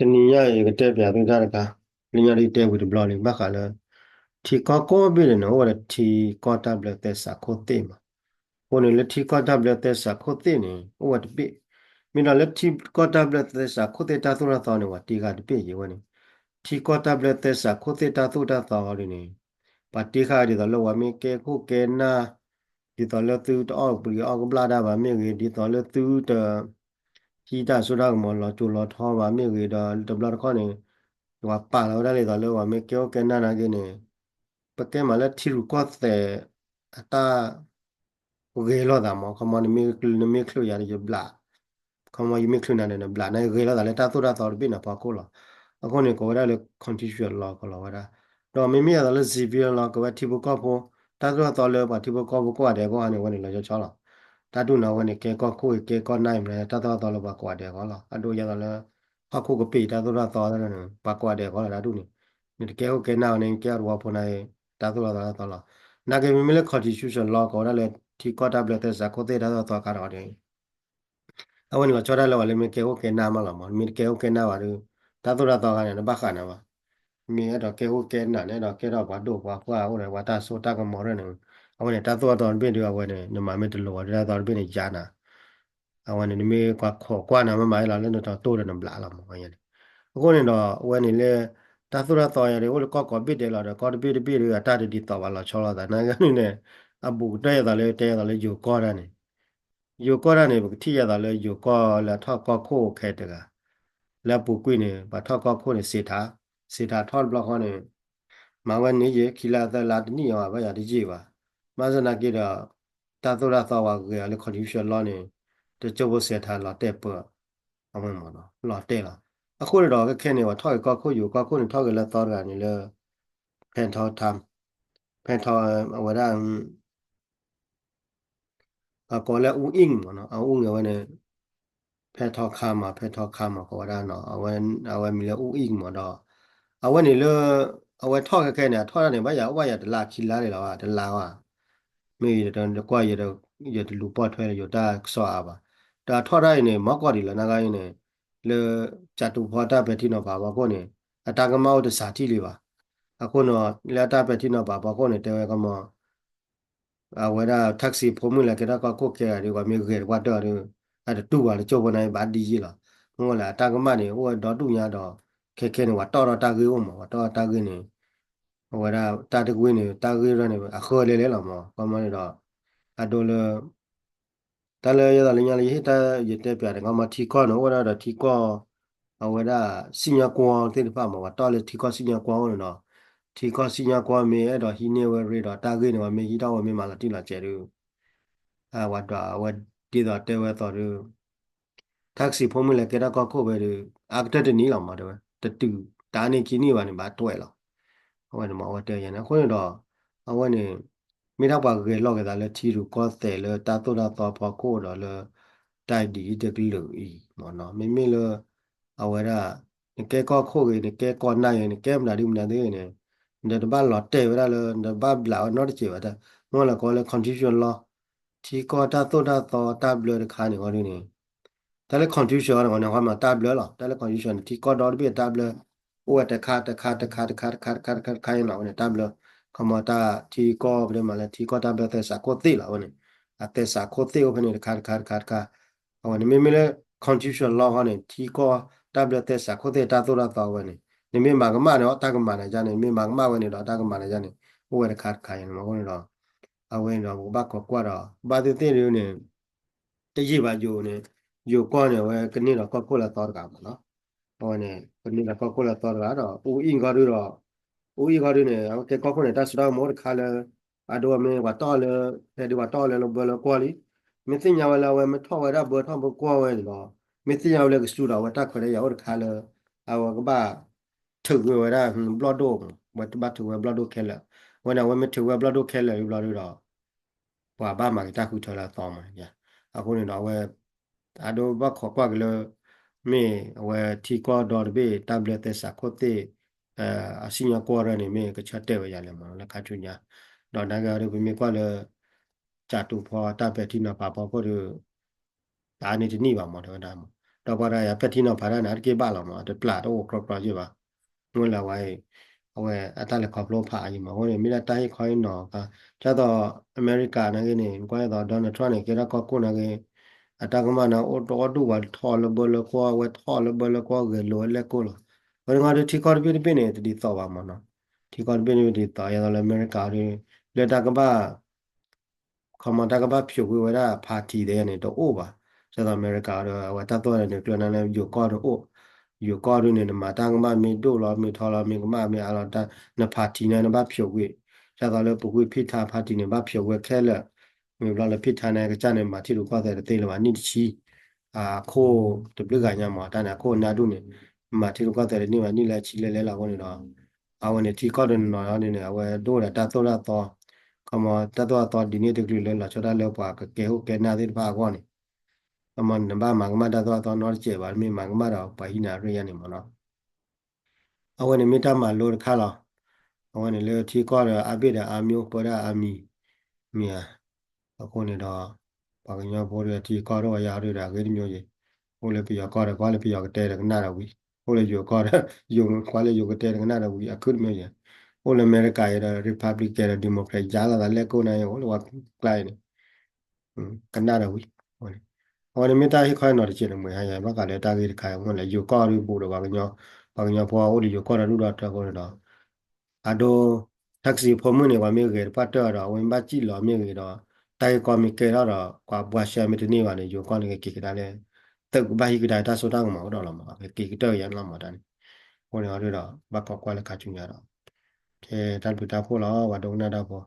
တနံၤညါအံၤ ယကတဲပၠးသုတၢ်တခါ, လၢညါဒ်တဲဝံၤတဘျီလံ ဘၣ်ဃးလၢ ထံကီၢ်ကိးဘ့ၣ်န့ၣ်န့ၣ် အိၣ်ဝဲဒီးထံကီၢ်တၢ်ဘျၢသဲစးခိၣ်သ့ၣ်မး. အဃိန့ၣ်လၢထံကီၢ်တၢ်ဘျၢသဲစးခိၣ်သ့ၣ်န့ၣ် အိၣ်ဝဲတဘ့ၣ်, မ့ၢ်ဒီးလၢထံကီၢ်တၢ်ဘျၢသဲစးခိၣ်သ့ၣ်တၢ်သိၣ်တၢ်သီန့ၣ် ပှၤတ့ဃာ်တဘ့ၣ်ယံၤဝဲန့ၣ်, ထံကီၢ်တၢ်ဘျၢသဲစးခိၣ်သ့ၣ်တၢ်သိၣ်တၢ်သီဒ်န့ၣ် ပှၤတ့ဃာ်ဒ်သိးလၢပှၤမ့ၢ်ကဲခိၣ်ကဲနၢ် ဒ်သိးလၢသုတအီၣ်ပှံၤအီၣ်ကဘျၣ်တၢ်ဘၣ်မ့ၢ်ဂ့ၤ, ဒ်သိးလၢသုတ ဟံးတၢ်စိတၢ်ကမီၤလီၤစိၤလီၤထီဘၣ်မ့ၢ်ဂ့ၤဒီး တဘျီတခီၣ်န့ၣ် ပှၤပာ်လီၤဝဲဒၣ်ဒ်သိးလၢပှၤမ့ၢ်ကဲခိၣ်ကဲနၢ်နာ်က့န့ၣ် ပကဲမးလၢထံရူၢ်ကီၢ်သဲးအတၢ် ဂဲၤလိာ်သးမး, ခီမီ နမ့ၢ်ချုးယၤဒီးယဘျး, ခီမီ ယမ့ၢ်ချုးနၤဒီးနဘျး, နဂဲၤလိာ်သးလၢတၢ်သိၣ်တၢ်သီတဘ့ၣ်န့ၣ်ဖီခိၣ်လီၤ. အဃိန့ၣ် ကိးဝဲဒၣ်လၢ conditional law ကိးလီၤဝဲဒၣ်. ဒီးမ့မ့ၢ်ယၤသိးလၢ civil law ကိးဝဲထံဖိကီၢ်ဖိ, တၢ်သိၣ်တၢ်သီလၢပှၤထံဖိကီၢ်ဖိကိးဂၤဒဲးအဂီၢ်န့ၣ် အဝဲန့ၣ်လီၤဆီဆီလီၤ. တၢ်ဒ်န့ၣ်အဝဲန့ၣ် ကဲကီၢ်ခိၣ်အံၤ ကဲကီၢ်နၢ်အံၤမ့ၢ် တၢ်သိၣ်တၢ်သီလၢပှၤကိးဂၤဒဲးအဂီၢ်လီၤ. အဒိယၤသိးလၢ ဟီၣ်ခိၣ်ကပ့ၤတၢ်သိၣ်တၢ်သီန့ၣ် ပှၤကိးဂၤဒဲးအဂီၢ်လီၤ တၢ်ဒ်န့ၣ်. နတကဲခိၣ်ကဲနၢ်အီၤန့ၣ် နကဲအီၤတဝီဖိန့ၣ် တၢ်သိၣ်တၢ်သီတၢ်သီလီၤ. နာ်က့မ့မ့ၢ်လၢ conditional law ကိးဝဲဒၣ်လၢ ထံကီၢ်တၢ်ဘျၢသဲစးခိၣ်သ့ၣ်တၢ်သိၣ်တၢ်သီခါဒီးန့ၣ် အဝဲန့ၣ်လီၤဆီဒၣ်လၢပှၤလၢမ့ၢ်ကဲခိၣ်ကဲနၢ်မးလီၤမး, မ့ၢ်တကဲခိၣ်ကဲနၢ်ဘၣ်ဒီး တၢ်သိၣ်တၢ်သီခါန့ၣ် တဘၣ်ဃးနၤဘၣ်. မ့ၢ်အဲၣ်ဒိးကဲခိၣ်ကဲနၢ်န့ၣ် အဲၣ်ဒိးကဲထီၣ်ပှၤဒိၣ်ပှၤပှၢ်အိၣ်ဒီးပှၤတၢ်စိတၢ်ကမီၤန့ၣ် အဝဲန့ၣ် တၢ်သိၣ်တၢ်သီတဘ့ၣ်ဒီး အဝဲန့ၣ် နမၤမ့ၢ်တလိၤဝဲဒၣ်တၢ်သိၣ်တၢ်သီတဘ့ၣ်န့ၣ် ယါနၤ အဝဲန့ၣ် နမ့ၢ်ကွၢ်ခိးကွၢ်နၤမ့ၢ်မၤလီၤလၢနတီတိၢ်ဒီးနဘျးလီၤမး ဝဲန့ၣ်. အဃိန့ၣ်ဒီး အဝဲန့ၣ်လၢ တၢ်သိၣ်တၢ်သီယၤဒီး အိၣ်လၢကီၢ်ကိးဘ့ၣ်ဒဲးလီၤဒီး ကီၢ်တဘ့ၣ်တဘ့ၣ်ဒီး အတၢ်တဒ်သိးဘၣ်လီၤဆီလိာ်သး နာ်က့န့ၣ် အဘူးကတၢၢ်ယၤသိးလၢတဲယၤသိးလၢယိၤကီၢ်ဒၣ်န့ၣ် ယိၤကီၢ်ဒၣ်န့ၣ် ပကထံၣ်ယၤသိးလၢယိၤကီၢ်လၢအထီၣ်ကီၢ်ခိၣ်ခဲတဂၤ လၢအပူၤကွံာ်န့ၣ် ပှၤထီၣ်ကီၢ်ခိၣ်န့ၣ် စံးထါ, စံးထါထီၣ်တဘျီဃီန့ၣ် မၤဝဲန့ၣ်ယဲ ခံလါသၢလါတနံၣ်အီၤဘၣ်ယၤတယံာ်ဘၣ်. ဘၣ်ဆၣ်နာ်က့ဒီး တၢ်သိၣ်တၢ်သီပှၤဂဲၤအီၤလၢ conditional law န့ၣ် တကၠိဖိစဲးထါလီၤတဲာ်ပၢ အဝဲမ့ၢ်လီၤတဲာ်လီၤ. အဃိန့ၣ်ဒီး ခဲခဲန့ၣ် ပှၤထီၣ်က့ၤကီၢ်ခိၣ်ယိၤ ကီၢ်ခိၣ်န့ၣ်ထီၣ်က့ၤလၢသီတဂၤန့ၣ်လၢ ဖဲထီထါ ဖဲထီ အဝဲဒၣ် အကိးလၢအူအံၣ်မးနီၤ အအူအံၣ်အဝဲန့ၣ် ဖဲထီခါမး ဖဲထီခါမး ကိးဝဲဒၣ်နီၤ အဝဲမံၤလၢအူအံၣ်မးဒီး အဝဲန့ၣ်လၢ အဝဲထီၣ်ခဲခဲန့ၣ် အထီၣ်ဒၣ်န့ၣ် ဘၣ်ယၤအိၣ်ဘၣ်ယၤတလါခံလါန့ၣ်လီၤဘၣ် တလါဘၣ် မ့ၢ်ယတကွၢ် ယတလူၤပိာ်ထွဲလၢယိၤတၢ်ကစီၣ်အါဘၣ် ဒီးအထီၣ်ဒၣ်အံၤန့ၣ် မၤကီၢ်ဒ်လၢနဂၤအံၤန့ၣ် လၢ ကၠၤတူဖီတၢ်ပဲာ်ထံနီၤဖးဖီခိၣ်န့ၣ် အတၢ်ကမၣ်အိၣ်တစးထံၣ်လံဘၣ်. အဃိန့ၣ် လၢအတၢ်ပဲာ်ထံနီၤဖးဖီခိၣ်န့ၣ် တဲဝဲကမီၤ အဝဲဒၣ် taxi ဖိမုၣ်လဲၤကဲထီၣ်ကီၢ်ခိၣ်ခဲဂၤဒီး ပှၤမ့ၢ်ဂဲၤတကွၢ်တၢၢ်ဒီး အတတူၢ်ဘၣ်တကၠိဖိန့ၣ် ဘၣ်ဒ်ယံာ်လီၤ. မ့ၢ်လၢအတၢ်ကမၣ်န့ၣ် အိၣ်ဝဲဒီဒူၣ်ညါဒီး ခဲခဲန့ၣ် ပှၤတီၣ်ထီၣ်တၢ်ဂ့ၢ်အိၣ်မး ပှၤတီၣ်ထီၣ်တၢ်ဂ့ၢ်န့ၣ် အဝဲဒၣ်တၢ်တဂ့ၢ်န့ၣ် တၢ်ဂ့ၢ်ရၢန့ၣ် အဃၢလဲၤလဲၤလီၤမး ကမီၤန့ၣ်ဒီး အဒိလၢ တၢ်လၢယဲသိးလၢညါလၢယဟ့ၣ်တၢ်ယတဲပၠးန့ၣ် ကမီၤထံကီၢ်န့ၣ် အိၣ်ဝဲဒၣ်ဒီးထံကီၢ် အဝဲဒၣ်စံၣ်ညီၣ်ကွီၢ်သ့ၣ်တဖၣ်မး ပှၤတီၢ်လၢထံကီၢ်စံၣ်ညီၣ်ကွီၢ်အိၣ်န့ၣ်ဒီး ထံကီၢ်စံၣ်ညီၣ်ကွီၢ်မ့ၢ်အဲၣ်ဒိးဟံးန့ၢ်ဝဲရ့ဒီးတၢ်ဂ့ၢ်န့ၣ် ပှၤမ့ၢ်ဟံးထီၣ်ဝဲမ့ၢ်မၤလီၤတံၢ်လီၤဆဲးဒီး ပှၤဒွးဝဲဒ်သိးတဲဝဲသိးဒီး taxi ဖိမုၣ်လဲၤကဲထီၣ်ကီၢ်ခိၣ်ဖဲဒီး အါကတၢၢ်တနံၤလီၤမး တဲဝဲ တတုၤ တၢ်န့ၢ်ခံနံၣ်ဘၣ်န့ၣ် ဘၣ်ထွဲလီၤ. အဝဲန့ၣ်မး အဝဲတဲယၤန့ၣ် အဃိန့ၣ်ဒီး အဝဲန့ၣ် မ့ၢ်ဒၣ်ပှၤဂဲၤလိာ်က့ၤသးလၢထံရူၢ်ကီၢ်သဲးလၢတၢ်သိၣ်တၢ်သီဖီခိၣ်ဒီးလၢ တၢ်ဒ်အံၤတကလုာ်အံၤမးနီၤ မ့မ့ၢ်လၢ အဝဲဒၣ် နကဲကီၢ်ခိၣ်ဂ့ၤ နကဲကီၢ်နၢ်ဂ့ၤ နကဲမနုၤဒ်မနုၤသ့ၣ်ဂ့ၤန့ၣ် နတဘၣ်လီၤတဲာ်ဝဲဒၣ်လၢ နတဘၣ်ဘျးဝဲနီတစဲးဘၣ် မ့ၢ်လၢကိးလၢ conditional law ထံကီၢ်တၢ်သိၣ်တၢ်သီတၢ်ဘျၢတခါန့ၣ် အီၤဒ်န့ၣ် တၢ်လၢ conditional န့ၣ် ဃီမးတၢ်ဘျၢလီၤ တၢ်လၢ conditional န့ၣ် ထံကီၢ်ဒီတဘ့ၣ်တၢ်ဘျၢ အိၣ်ဝဲတခါတခါတခါတခါတခါတခါတခါတခါတခါန့ၣ်လီၤ အဝဲန့ၣ်တၢ်ဘျၢ ခီမးတၢ်ထံကီၢ်ပတဲမးလၢထံကီၢ်တၢ်ဘျၢသဲစးခိၣ်သ့ၣ်လီၤ အဝဲန့ၣ် အသဲစးခိၣ်သ့ၣ်အိၣ်ဖဲန့ၣ်တခါတခါတခါတခါ အဝဲန့ၣ် မ့မ့ၢ်လၢ conditional law ဃီန့ၣ် ထံကီၢ်တၢ်ဘျၢသဲစးခိၣ်သ့ၣ်တၢ်သိၣ်တၢ်သီဝဲန့ၣ် နမ့ၢ်မၤကမၣ်န့ၣ် တၢ်ကမၤနၤယါန့ၣ် နမ့ၢ်မၤကမၣ်ဝဲန့ၣ်ဒီးတၢ်ကမၤနၤယါန့ၣ် အိၣ်ဝဲတခါတခါယါန့ၣ် မ့ၢ်အဃိန့ၣ်ဒီး အဝဲန့ၣ်ဒီး ပကဘၣ်ခိးကွၢ်ဒီး ဘၣ်သ့ၣ်သ့ၣ်ဒ်န့ၣ် တယံာ်ဘၣ်ယိၤန့ၣ် ယိၤကီၢ်န့ၣ် အဝဲကန့ၢ်ဒီးကီၢ်ခိၣ်လၢသီတဂၤမးနီၤ အဝဲန့ၣ် ကန့ၢ်ဒီးကီၢ်ခိၣ်လၢသီတဂၤဒီး အူအံၣ်ခီဒုဒီး အူအံၣ်ခီဒုန့ၣ် အဝဲကဲကီၢ်ခိၣ်န့ၣ် တၢ်စိတၢ်ကမီၤအိၣ်တခါလၢ အဒိမ့ၢ်ပှၤတီၢ်လၢ ဖဲဒုပှၤတီၢ်လၢလၢဘၢလၢကွီၢ်လံ မ့ၢ်သ့ၣ်ညါဝဲလၢအဝဲမ့ၢ်ထီၣ်ဝဲဒၣ်ဘၢထီၣ်ဘၢကွီၢ်ဝဲန့ၣ်ဒီး မ့ၢ်သ့ၣ်ညါဝဲလၢကစူဒီးအဝဲတၢ်ခွဲးတၢ်ယာ်အိၣ်တခါလၢ အဝဲကဘၣ် ထုးကွံာ်ဝဲဒၣ် ဘျီၣ်ဒိၣ်မး ဝဲဘၣ်ထုးဝဲဘျီၣ်ဒိၣ်ခဲလၢာ် အဝဲန့ၣ် အဝဲမ့ၢ်ထုးဝဲဘျီၣ်ဒိၣ်ခဲလၢာ်လံဘျီဒုဒီး ပှၤဘၣ်မၤက့ၤတၢ်ဃုထၢလၢအသီမး အဃိန့ၣ်ဒီးအဝဲ အဒိဘၣ်ခိးကွၢ်က့ၤလၢ မ့ၢ်အဝဲထံကီၢ်ဒီတဘ့ၣ် တၢ်ဘျၢသဲစးခိၣ်သ့ၣ် အစံၣ်ညီၣ်ကွီၢ်ရၢန့ၣ် မ့ၢ်ကဆၢတဲာ်ဝဲယၤလဲၣ်မး လၢခါဆူညါ ဒီးနာ်က့ၤအီၤဒီး ပမ့ၢ်ကွၢ်လၢ ကၠၤတူဖီတၢ်ပဲာ်ထံနီၤဖးဖီခိၣ်ဒီး တၢ်န့ၣ်တနံၣ်ဘၣ်မး တဲဝဲဒၣ်မး ဒီးပှၤတဂၤယၤပဲာ်ထံနီၤဖးတၢ်န့ၣ် အတက့ၢ်ဘၣ်လီၤမး တပျၢ်တအိၣ်ကြီကြီယ့ၢ်ဘၣ်. မ့ၢ်လၢအဝဲအံၤ အဝဲအတၢ်လဲၤခီဖျိဖးအံၤမး အဃိန့ၣ် မ့ၢ်ဒၣ်တၢ်ဟ့ၣ်ခီဟ့ၣ်နီၤ ဒ်သိးအမဲရကၤနာ်က့န့ၣ် နကွၢ်ဒ်သိး Donald Trump န့ၣ် ကဲထီၣ်ကီၢ်ခိၣ်နာ်က့ အတၢ်ကမၣ်န့ၣ် အိၣ်တအိၣ်ဒူၣ်ဝဲထီၣ်လၢဘၢလၢကွီၢ် အဝဲထီၣ်လၢဘၢလၢကွီၢ်ဂဲၤလိာ်ဝဲလဲၣ်ကိၢ်လီၤ. အဃိန့ၣ် ထံကီၢ်တဘ့ၣ်တဘ့ၣ်န့ၣ် တဒ်သိးဘၣ်မးနီၤ. ထံကီၢ်တဘ့ၣ်တဘ့ၣ်ဒ်သိး ယသိးလၢအမဲရကၤဒီး လၢတၢ်ကဘၣ် ခီမီတၢ်ကဘၣ်ဖျိးကွံာ်ဝဲဒၣ် party သ့ၣ်ယဲန့ၣ် တအိၣ်ဘၣ်. ဒ်သိးအမဲရကၤဒီး အဝဲတၢ်သိၣ်တၢ်သီန့ၣ် ကျၢၤနၤလၢယိၤကီၢ်တအိၣ်, ယိၤကီၢ်ဒုန့ၣ် နမၤတၢ်ကမၣ်မ့ၢ်ဒိၣ်လီၤ မ့ၢ်ထီလီၤ မ့ၢ်ကမၣ်မ့ၢ်အါလီၤ န party န့ၣ် နဘၣ်ဖျိးကွံာ်. ဒ်သိးလၢပူၤကွံာ်ဖံးထါ party န့ၣ် ဘၣ်ဖျိးကွံာ်ခဲလၢာ်. မ့ၢ်ဘျီလၢဖံးထါန့ၣ် ကစၢ်န့ၣ် မၤထံရူၢ်ကီၢ်သဲးတသ့လၢၤဘၣ် နံၣ်တဆံ အခိၣ်တဘျုးဂၤညါမး တၢ်န့ၣ် အခိၣ်နါဒူၣ်န့ၣ် မၤထံရူၢ်ကီၢ်သဲးတန့ၢ်ဘၣ် နံၣ်လၢအဆံလဲၤလဲၤလီၤအဃိန့ၣ်ဒီး အဝဲန့ၣ်ထံကီၢ်တနီၤနီၤန့ၣ် အဝဲဒိၣ်ဒီးတၢ်သိၣ်တၢ်သီ, ခီမီတၢ်သိၣ်တၢ်သီဒ်န့ၣ်တကလုာ်လၢလီၤဆီဒၣ်လၢပှၤကကဲခိၣ်ကဲနၢ်သ့ၣ်တဖၣ်အဂီၢ်န့ၣ်, ခီမီနဘၣ်မၤကမၣ်တၢ်သိၣ်တၢ်သီနီတစဲးဘၣ် မ့ၢ်မၤကမၣ်ဒီးပှၤဟံးနၤရ့ၣ်ယါန့ၣ်မးနီၤ. အဝဲန့ၣ်မ့ၢ်တၢ်မၤလိတခါလီၤ. အဝဲန့ၣ်လၢထံကီၢ်ဒီးအါဘ့ၣ်ဒီးအါမံၤ ပၢဒၣ်အါမံၤ မ့ၢ်ဧါ. အဃိန့ၣ်ဒီး ပှၤကညီဖိဒီးထံကီၢ်ဒီးဝဲယါဒီးအဂ့ၢ်တမျိုးယဲၢ်, အိၣ်လၢပယီၤကီၢ်ဒီးကွၢ်လၢပယီၤကတဲဒီးကနၣ်ဒီးဝံၤ, အိၣ်လၢယိၤကီၢ်ဒီး ယိၤကွၢ်လၢယိၤကတဲဒီးကနၣ်ဒီးဝံၤ အခုတမျိုးယဲၢ်, အိၣ်လၢအမဲရကၤအံၤဒီး Republican ဒီး Democrat ယါလီၤသးလဲၣ်ကိၢ်နၤယဲၢ် အိၣ်လၢပှၤကျါအံၤန့ၣ် ကနၣ်ဒီးဝံၤ. အဝဲန့ၣ်မ့ၢ်တၢ်ဟ့ၣ်ခီဟ့ၣ်နီၤတစဲးန့ၣ် မ့ၢ်ဟါယၤ ဘၣ်ဃးလၢတၢ်ဂ့ၢ်တခါအံၤ မ့ၢ်လၢယိၤကီၢ်ဒီးဘူးဒီးပှၤကညီ, ပှၤကညီဖိအိၣ်လၢယိၤကီၢ်ဒီးဒူၣ်ဒီးတၢ်အဃိန့ၣ်ဒီး အဒိ ထၢကစံးဖိမုၣ်န့ၣ် ပှၤမ့ၢ်ဂဲၤတပှၢ်တၢၢ်ဒီး အဝဲမ့ၢ်ဘၣ်စံၣ်လီၤမ့ၢ်ဂ့ၤဒီး တၢ်ဂ့ၢ်ကီမ့ၢ်ကဲထီၣ်ဒီး ပှၤဘှါရှဲမ့ၢ်တန့ၢ်ဘၣ်န့ၣ် ယိၤကီၢ်န့ၣ်ကက့ၤကဒါလၢ သုးကဘၣ်ဟံးကဒါတၢ်စိတၢ်ကမီၤကဒီးလီၤမး ကက့ၤကတၢၢ်ကယါန့ၣ်လီၤမးတၢ်န့ၣ်. အဃိန့ၣ်အီၤဒီး ဘၣ်ကိးကွၢ်လၢခါဆူညါဒီး ထဲတၢ်ဘျုးတၢ်ဖှိၣ်လီၤ ပှၤဒိကနၣ်တၢ်ဖိ